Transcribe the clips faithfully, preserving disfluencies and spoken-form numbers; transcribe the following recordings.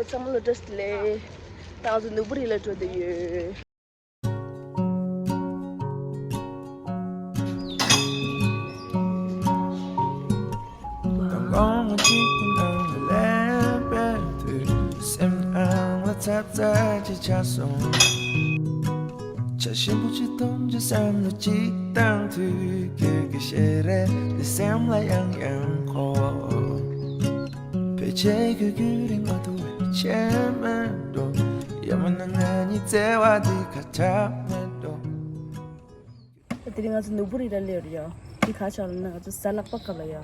ཚང་མ་ལ་བཀྲ་ཤིས་བདེ་ལེགས། ད་ང་ཚོ་ནུ་བུ་རི་ལ་འགྲོ་བསྡད་ཡོད། དང་གོང་མ་གཅིག་པུ་ནང་ལ་སླེབས་པའི་དུས། སེམས་ནང་ལ་ཚབ་ཚབ་ཅིག་ཆགས་སོང་། ཆ་ཞིམ་པོ་ཅིག་འཐུང་བྱས་བསམ་བློ་ཅིག་བཏང་དུས། ཁྱོད་ཀྱི་ཞལ་རས་འདི་སེམས་ལ་ཡང་ཡང་འཁོར། ཕལ་ཆེར་ཁྱོད་ཁྱོད་རིག་མ་ཐུབ་པའི་ཆེ་མེད་འགྲོ། ཡང་མིན་ན་ང་གཉིས་བརྩེ་བ་འདི་ཁ་གྲག་མེད་འགྲོ། དེ་རིང་ང་ཚོ་ནུ་བུ་རི་ལ་སླེབས་ཡོད། འདི་ག་ཆགས་ལབ་ན་ང་ཚོ་གཟའ་ལྷག་པ་སྐབས་ལ་ཡ་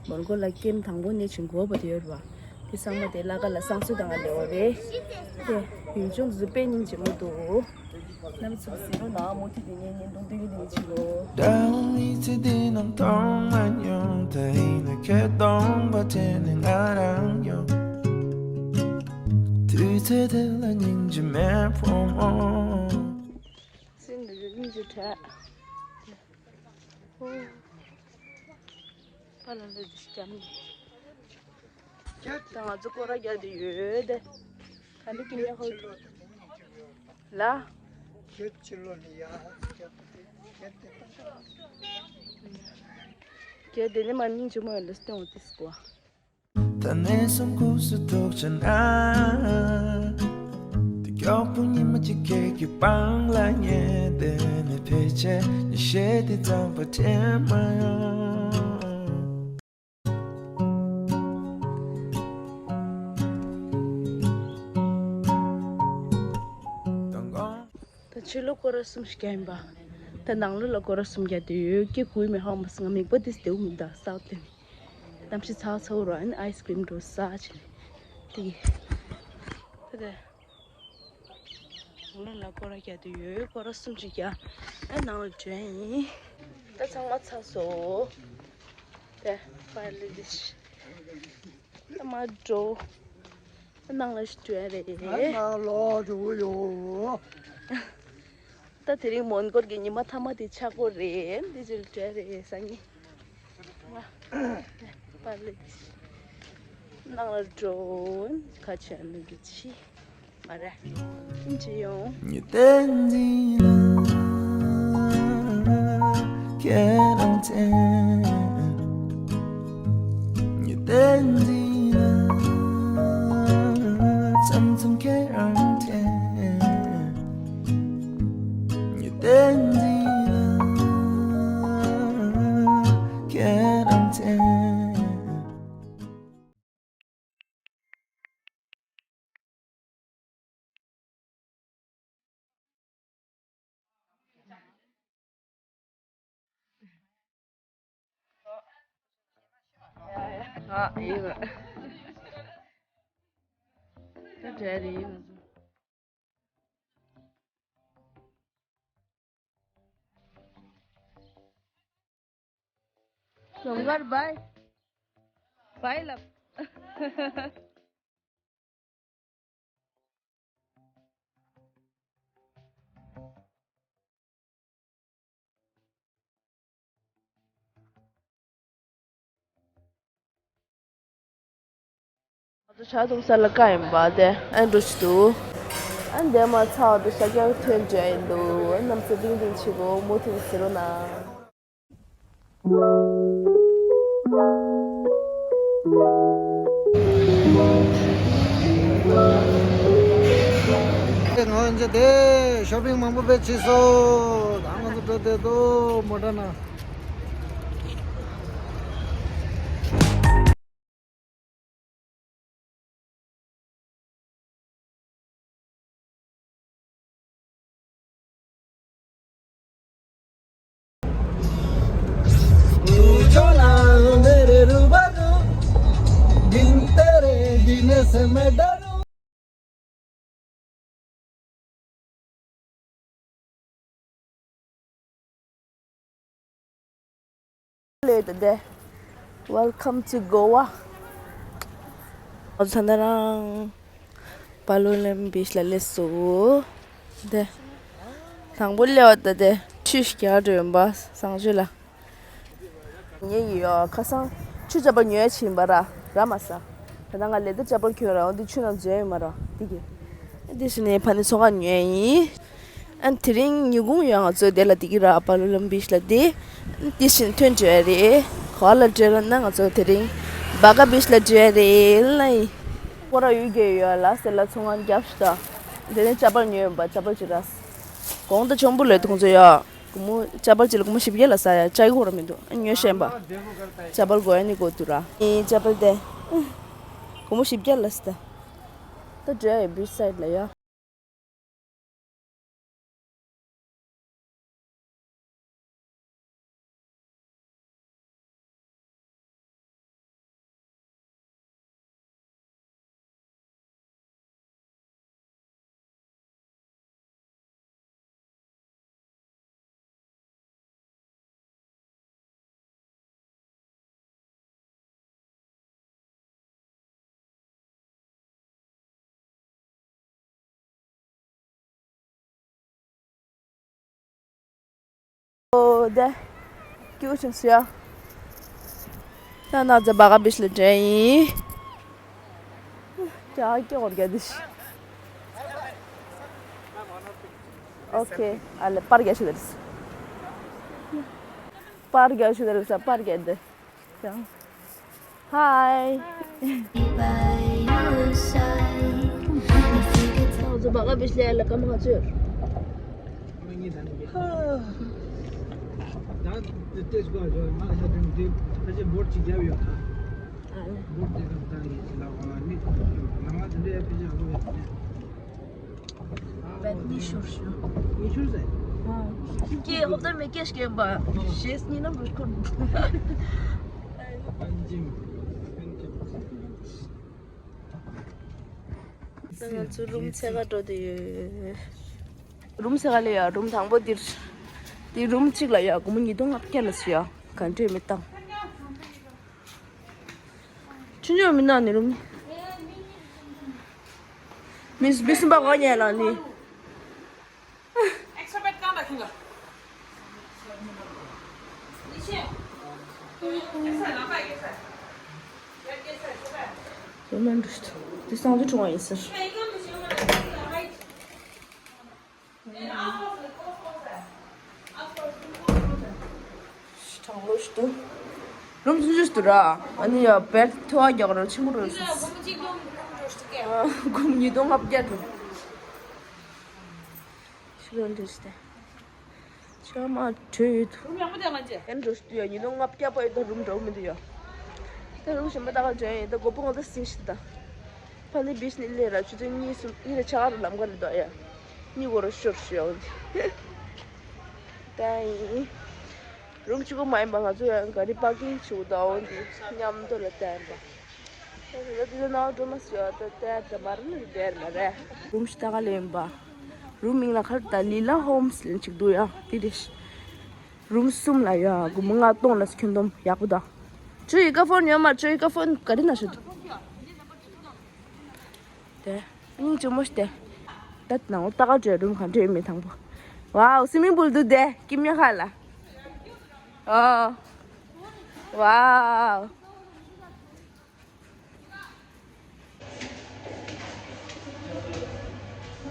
མོན་གྷོ་ལ་ཀེམ་དང་པོ་ནས་བྱིན་དགོས་པ་དེ་ཡོད་རེད་བ། དེ་ཚང་མ་དེ་ལྷ་ཁང་ལ་བསང་གསོལ་གཏོང་ག་སླེབས་པ་རེད། དེ་ཡུལ་ལྗོངས་འདི་ཚོ་དཔེ་སྙིང་རྗེ་མོ་འདུག། གནམ་ཚུགས་ཟེར་རོ་ན་མུ་མཐུད་དེ་ངས་བརྙན་ཐུང་སྟོན་གྱི་འདུག་བྱེད་རོ། ད་རུང་མི་ཚེ་འདི་ནང་མཐོང་མ་མྱོང་། ད་ཡིན་ན་ཁྱོད་སྟོང་པ་དྲན་ནས་ང་རང་ཡོང་། དུས་ཚོད་དེ་ལ་སྙིང་རྗེ་མེད་ཕོ་མོ། སེམས་འདི་ཚོ་སྙིང་རྗེ་དྲགས། པ་ལ་ལ་འདི་སྐྱབས་ནས། ད་ང་ཚོ་སྐོར་ར་རྒྱག་འདི་ཡོད་དེ། ད་འདི་ཀི་ཉག་ཧོ། ལ། ཁྱེད་ཕྱི་ལོགས་ནས་ཡར་སྐྱབས་དེ་ཁྱེད་དེ་ད། ཁྱེད་དེ་ནས་མ་སྙིང་རྗེ་མོ་ཡོད་ལ་སྟོན་འོ་དེ་སྐོར། ད་ནས་སོང་ཁུག་སུ་ཐུག་ཆ་ན། དེ་མགྱོགས་པོ་ཉི་མ་གཅིག་ཁྱེད་ཀྱི་པང་ལ་ཉལ་བསྡད་ནས། ཕལ་ཆེར་ཉི་ཤེལ་དེ་ཙམ་པ་དྲན་མ་ཡོང་། ད་ཕྱི་ལོགས་སྐོར་ར་གསུམ་ཞིག་རྒྱག་ཡིན་པ། ད་ནང་ལོགས་ལ་སྐོར་ར་གསུམ་རྒྱག་དུས་ཡོད་ཀྱི་གུས་མེད་ཧང་མ་སང་མིག་པ་དེ་སྟེའུ་མི་འདུག་ས་འོག་དེ་ནས། གནམ་གཤིས་ཚ་ཚ་བོ་ར་ཨན་ཨའི་སི་ཀྲིམ་འགྲོ་ས་ཆེ་ནས་དེ་གི། ད་དེ། ནང་ལོགས་ལ་སྐོར་ར་རྒྱག་དུས་ཡོད་སྐོར་ར་གསུམ་ཞིག་རྒྱག་ཨ་ནང་ལ་འགྲོ་ཡིན། ད་ཚང་མ་ཚ་སོང་། དེ་པར་ལི་ལི་ཤི། ད་མ་འགྲོ། ནང་ལ་ཞིག་འགྲོ་ཡ་རེད། ནང་ལོགས་འགྲོ་གི་ཡོད། ད་དེ་རིང་མོན་གྷོ་གི་ཉི་མ་མཐའ་མ་དེ་ཆགས་ཀྱི་རེད། འདི་ཅིག་འགྲོ་ཡ་རེད་སང་ཉིན། པར་ལི་ནང་ལ་འགྲོ་ཁ་ཆེ་མི་འགྲོ་ཆི་མ་རེད། ཅི་ཡོང་། ཉི་ཟླ་འདི་ལ་ཁྱེད་རང་དྲན། ཉི་ཟླ་འདི་ལ་མཚམས་མཚམས་ཁྱེད་རང་དྲན། ཉི་ཟླ་འདི་ལ་ཁྱེད་རང་དྲན། ཨ་ཡིན། ད་གྲས་རེད་ཡིན། ཟོང་གར་བྷའི། བྷའི་ལབ། ང་ཚོ་ཇ་འཐུང་ས་ལ་བཀག་ཡིན་པ་དེ་ཨ་འགྲོ་ཞིག་འདུག་ཨ་འདས་མ་ཚར་བ་དུ་ཤ་རྒྱགས་ཐོན་འདྲ་ཡིན་འདུག་ཨ་གནམ་ས་ཏིང་ཏིང་བྱེད་དགོས་མུ་མཐུད་ཟེར་རོ་ན། ང་ཚོ་དེ་ཤོ་པིང་མང་པོ་བེད་བྱས་སོང་། ད་ང་ཚོ་འགྲོ་བསྡད་འདུག་མོ་ཊ་ནང་། ལོས་དེ་དེ། Welcome to Goa. ང་ཚོ་ད་རང་པ་ལོ་ལེམ་བིཆ་ལ་སླེབས་སོང་། དེ། དང་པོ་སླེབས་པ་དེ་དེ་ཆུ་ཞིག་རྒྱག་འགྲོ་ཡོང་པ་བསང་ཆུ་ལ། ཉེ་ཡོད་ཁ་སང་ཆུ་ཆབ་པ་ཉོས་ཕྱིན་པ་ར་ར་མ་ས། ད་ང་ལེ་དེ་ཅ་པལ་གྱོན་ར་འོ་འདི་ཆུ་ནང་འཛུལ་ཡོད་མ་ར་འདི་གི། འདི་ཞིག་ནས་ཕ་ནི་ཚོང་ཁང་ཉོས་ཡིན། ཨན་དེ་རིང་ཉིན་གུང་ཡོད་ང་ཚོ་དེ་ལ་འདི་གི་ར་པ་ལོ་ལམ་བིཆ་ལ་འདི། འདི་ཞིག་ཐོན་བྱོས་རེད། ག་ལ་འགྲོ་ར་ན་ང་ཚོ་དེ་རིང་བ་ག་བིཆ་ལ་འགྲོ་རེད་ལ་ཡིན། ཁོ་ར་ཡུལ་གྱི་ཡོད་ལ་ཟེར་ལ་ཚོང་ཁང་རྒྱབ་ཤི་ད། དེ་ནས་ཅ་པལ་ཉོས་ཡོད་པ་ཅ་པལ་ཅི་ར། གོང་དུ་ཆོམ་པོ་ལོས་དུ་ཁོང་ཚོ་ཡོད། སྒོར་མོ་ཅ་པལ་གཅིག་ལ་སྒོར་མོ་བཞི་བརྒྱ་ལ་ཟ་ཡ་ཅ་གི་ཧོ་ར་མི་འདུག་ཨ་ཉོས་ཤེས་པ། ཅ་པལ་དགོས་ཡ་ནི་དགོས་འདུག་ར། ཨེ་ཅ་པལ་དེ། སྒོར་མོ་བཞི་བརྒྱ་ལ་ཟ། ད་འགྲོ་ཡ་བིཆ་སའིད་ལ་ཡ། ཨོ་དེ། ཀྱུ་ཆུང་སུ་ཡ། ད་ན་ཛ་བ་ག་བིཆ་ལ་འདྲེན་ཡིན། ཀྱ་ཀྱ་འོར་གྱ་དིཤ། ཨོ་ཁེ། ཨ་ལེ་པར་རྒྱ་ཤི་དེ་རེད། པར་རྒྱ་ཤི་དེ་རེད་ས་པར་རྒྱ་དེ། ཡང་། ཧའི། ང་ཚོ་བ་ག་བིཆ་ལ་ཡ་ལ་སྐར་མ་ག་ཚོད་ཡོད། ད་དེ་ལྟས་གོ་ང་ལ་ཤ་དྲན་དེ་ཕལ་ཆེར་འབོར་གཅིག་བརྒྱབ་ཡོད་ད། འབོར་དེ་ཙམ་བཏང་ཡིན་ཟེར་ལ་བ་ནི་ང་ང་དེ་འདྲའི་ཕལ་ཆེར་ཨ་ཁུ་ཡོད་ད་ནས། ཉི་ཤུ་ཤོར་ཤོག་ཉི་ཤུ་ཟེར། ཨོ། ཀྱེ་ཧོབ་ད་མེ་ཀེ་ཤ་ཀེ་བ། ཞེས་ཉི་ནམ་རུ་ཁོར། ད་ང་ཚོ་རུམ་ཚད་ག་འགྲོ་དེ་ཡོད། རུམ་ཚད་ག་ལས་ཡ་རུམ་དང་པོ་འདིར། འདི་རུམ་གཅིག་ལ་ཡ་སྒོར་མོ་ཉིས་སྟོང་ལྔ་བརྒྱ་ལ་ཟེར་ཡ། ག་འདྲས་མི་བཏང་། ཆུང་ཆུང་མི་ནག་ནི་རུམ། མི་མི་སུམ་པ་གོ་ཉལ་ལ་ནི། དེ་སང་དུ་གྲོངས་ཡིན་ཟེར། གྲང་ལོ་ཞིག་ཏུ། རུམ་སུ་ཞིག་ཏུ་ར། ཨ་ནི་ཡ་བེད་ཐོ་བ་རྒྱག་རོགས་ཆེན་པོ་རེད་སོང་། སྒོར་མོ་ཉིས་སྟོང་ལྔ་བརྒྱ་འགྲོ། ཤི་རོ་འདྲེས་ཏེ། ཆ་མ་བྲོས་ཡོད་དུ། རུམ་ཡག་པོ་དེ་ང་ཅེ། ཨེན་འགྲོ་ཞིག་ཏུ་ཡ་ཉིས་སྟོང་ལྔ་བརྒྱ་པ་ཡོད་ད་རུམ་འགྲོ་མི་འདུག་ཡ། ད་རུམ་གཞན་པ་ད་ག་བྲོས་ཡིན་ད་སྒོར་མོ་ང་ད་སིང་ཞིག་ད། ཕ་ནི་བིས་ནི་ལས་ར་ཆུ་ཚོད་གཉིས་གསུམ་གཉིས་ར་ཆ་ག་ར་ལམ་ག་རེ་འདུག་ཡ། གཉིས་གོ་ར་ཤོར་ཤོར་ཡོང་དེ། ད་ཡིན། རུམ་གཅིག་པོ་མ་ཡིན་པ་ང་ཚོ་ཡང་ག་རི་པར་ཀིང་བྱེད་དགོས་འདུག་འོ་འདི་མཉམ་དུ་ལ་བསྟན་པ། ད་དེ་ཚོ་ནང་འགྲོ་མ་སོང་ད་བསྟན་ད་མར་ནི་བསྡད་མ་རེད། རུམ་ཞིག་ལྟ་ག་ལེན་པ། རུམ་མིང་ལ་ཁར་ད་ལི་ལ་ཧོམ་སི་ལེན་ཅིག་འདུག་ཡ་དེ་རེད། རུམ་གསུམ་ལ་ཡ་སྒོར་མོ་ལྔ་སྟོང་ལ་ཁྱོན་བསྡོམས་ཡག་པོ་ད། ཁྱོད་ཡི་ག་ཕོན་ཡོད་མ་ཁྱོད་ཡི་ག་ཕོན་ག་རི་ན་ཤོད་དུ། དེ། སྙིང་རྗེ་མོ་ཞིག་དེ། ད་ནང་ལྟ་ག་བྲོས་རུམ་གང་བྲོས་མི་དང་པོ། ཝའོ་སི་མིང་པུལ་འདུག་དེ་ཀིམ་ཉ་ཁ་ལ། ཨོ། ཝའོ།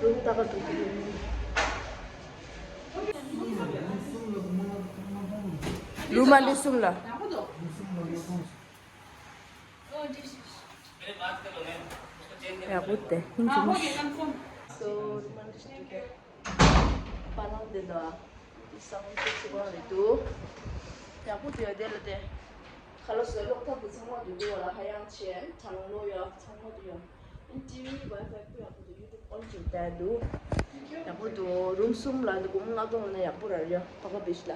རུམ་ལྟ་ག་འགྲོ་གི་ཡོད། རུམ་མ་ལི་གསུམ་ལ། ཡག་པོ་དེ་ཧིན་ཅི་མོ། སོ་རུ་མ་འདི་ཞིག་དེ་པ་ལང་དེ་ལ་དེ་སང་དེ་ཚོ་གང་རེད་འདུག་ཡག་པོ་དེ་ཡ་དེ་ལ་དེ་ཁ་ལག་བཟོས་ལོག་ཐབས་དེ་ཚང་མ་དེ་འདུག་བ་ལ་ཧ་ཡང་ཆེ་གྲང་མོ་ཡ་ཚང་མ་དེ་ཡ་ཨིན་ཊི་ཝི་ཝའི་ཕའི་ཁུ་ཡག་པོ་དེ་ཡུ་ཊུབ་ཨོན་བྱས་བསྡད་འདུག་ཡག་པོ་འདུག་རུམ་གསུམ་ལ་འདི་སྒོར་མོ་ལྔ་སྟོང་ལ་ཡག་པོ་ར་ཡ་བ་ག་བིཆ་ལ།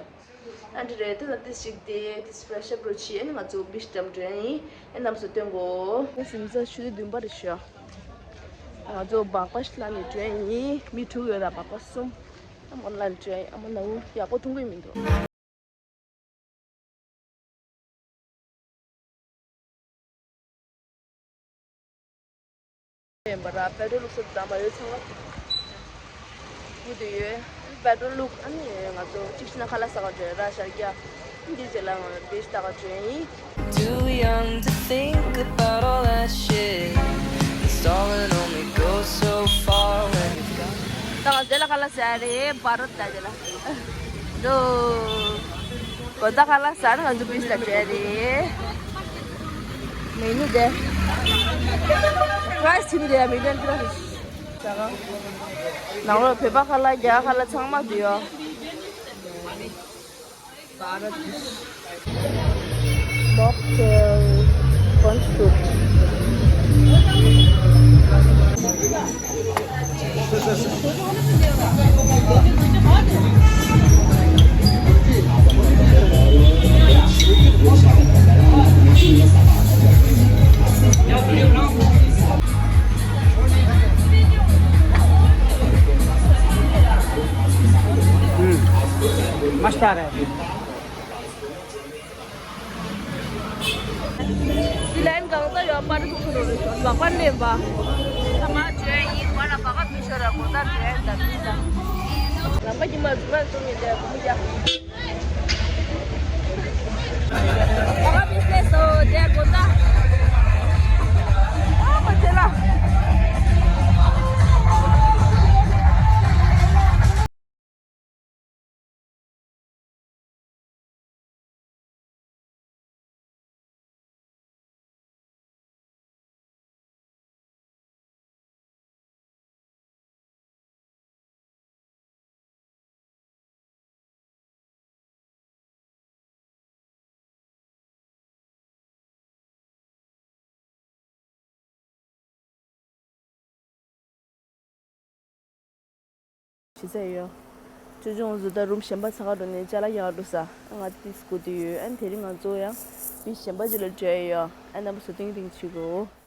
ཨ་འདྲ་རེད་དེ་ལ་ཏིས་ཅིག་དེ་ཏིས་ཕྲེ་ཤ་བྲོ་ཆི་ཨེ་ནི་ང་ཚོ་བིཆ་འགྲམ་འགྲོ་ཡིན་ཨེ་རྣམ་སོ་སྟོན་གོ་ཨེ་སིམ་ས་ཆུ་ཚོད་བདུན་པ་རེད་ཤག་ང་ཚོ་སྦག་སྦག་ཤི་ལ་ནས་འགྲོ་ཡིན་མི་དྲུག་ཡོད་ལ་སྦག་སྦག་གསུམ་ཨ་མོ་ལ་ནས་འགྲོ་ཡིན་ཨ་མོ་ན་འུ་ཡག་པོ་མཐོང་གི་མི་འདུག་ཡིན་པ་ར་པེ་ཏྲོལ་བླུགས་ས་དང་མ་ཡོད་ཚང་མ་བུ་དེ་ཡོད། པེ་ཏྲོལ་བླུགས་ཨ་ནི་ང་ཚོ་གཅིག་ཕྱིན་ན་ཁ་ལག་ཟ་ག་འགྲོ་ཡ་ར་ཤར་རྒྱག་འདི་རྗེས་ལ་ང་ལ་བིཆ་ལྟ་ག་འགྲོ་ཡིན། Too young to think about all that shit. Installing only goes so far when you've got ད་ང་རྗེས་ལ་ཁ་ལག་ཟ་རེད། བ་རོ་ད་རྗེས་ལ་འགྲོ། གོ་ད་ཁ་ལག་ཟ་ན་ང་ཚོ་བིཆ་ལ་འགྲོ་ཡ་རེད། མེ་ནུ་དེ་ཕ་རའི་སི་ཆེ་མི་དེ་ཡ་མི་ལེན་ཕ་རའི་སི། ནང་ལོགས་བོད་པ་ཁ་ལག་རྒྱ་ཁ་ལག་ཚང་མ་འདུས་ཡོད། Mocktail, corn soup. हम्म, मस्त आ रहा है। འདི་ལན་གང་ས་ཡོད་པར་ཐུག་ཐུག་རོ་རེ་ཤོར་བག་པར་ནས་པ། ཐ་མ་བྱོས་ཡིན་བ་ལ་བག་པ་མི་ཤོར་ར་གོ་ད་བྱོས་ད་མི་ད། ལམ་ཁ་གྱི་མ་རུ་མ་རུ་མི་དེ་གོ་མི་རྒྱག་བག་པ་མི་ཤོར་སོ་དེ་གོ་ད། ཨ་མ་དེ་ལ། ཇི་ཙམ་ཡོད། ཅོ་ཅོ་ང་ཚོ་ད་རུམ་གཞན་པ་ཚ་ག་འགྲོ་ནས་ཅ་ལག་རྒྱག་འགྲོ་ས། ང་ཏིས་སྒུག་བསྡད་ཡོད། ཨ་ནི་དེ་རིང་ང་ཚོ་ཡང་བིཆ་གཞན་པ་ཅིག་ལ་འགྲོ་ཡ་ཡོད། ཨ་རྣམ་པ་ཚོ་ཏིང་ཏིང་བྱེད་དགོས།